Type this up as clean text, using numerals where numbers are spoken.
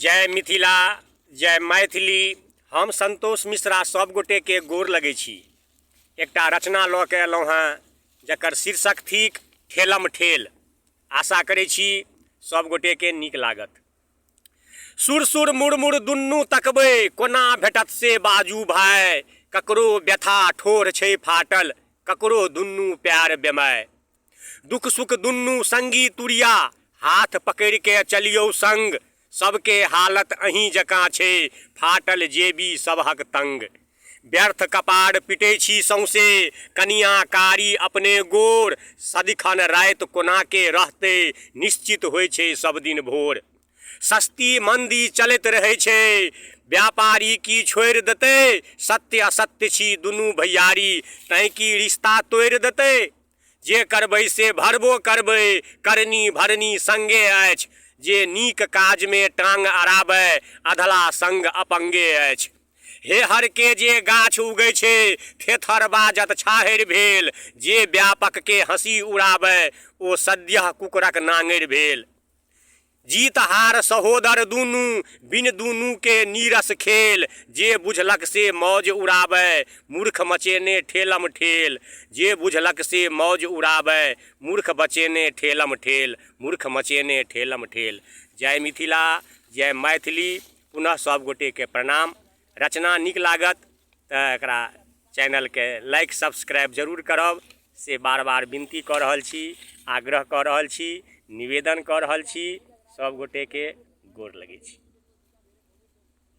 जय मिथिला जय मैथिली। हम संतोष मिश्रा सब गोटे के गोर लगै छी। एकटा रचना लऽ के एलहुँ हेँ जकर शीर्षक थिक ठेलम ठेल। आशा करै छी सब गोटे के नीक लागत। सुर सुर मुड़मुड़ दुन्नू तकबै कोना भेटत से बाजू भाय, ककरो व्यथा ठोर छै फाटल ककरो दुन्नू प्यार बेमाय। दुख सुख दुन्नू संगी तुरिया हाथ पकड़ि के चलियौ संग, सबके हालत अहीं जकाँ छै फाटल जेबी सबहक तंग। व्यर्थ कपार पिटै छी सौंसे कनिया कारी अपने गोर, सदिखन राति कोना के रहतै निश्चित होइ छै सब दिन भोर। सस्ती मंदी चलैत रहै छै व्यापारी की छोड़ि देतै, सत्य असत्य छी दुनू भैयारी तैं की रिश्ता तोड़ि देतै। जे करबै से भरबो करबै करनी भरनी संगे अछि, जे नीक काजमे टांग अड़ाबै अधला संग अपंगे अछि। हे हर के जे गाछ उगै छै थेथर बाजत छाहरि भेल, जे व्यापक के हँसी उड़ाबै ओ सद्यः कुकुरक नाङरि भेल। जीत हार सहोदर दुनू बिन दुनू के नीरस खेल, जे बुझलक से मौज उड़ाबै मूर्ख मचेने ठेलम ठेल। जे बुझलक से मौज उड़ाबै मूर्ख बचेने ठेलम ठेल, मूर्ख मचेने ठेलम ठेल। जय मिथिला जय मैथिली। पुनः सब गोटे के प्रणाम। रचना नीक लागत तऽ एकरा चैनलके लाइक सब्सक्राइब जरूर करब से बार बार विनती कऽ रहल छी, आग्रह कऽ रहल छी, निवेदन कऽ रहल छी। सब गोटेके गोर लगै छी।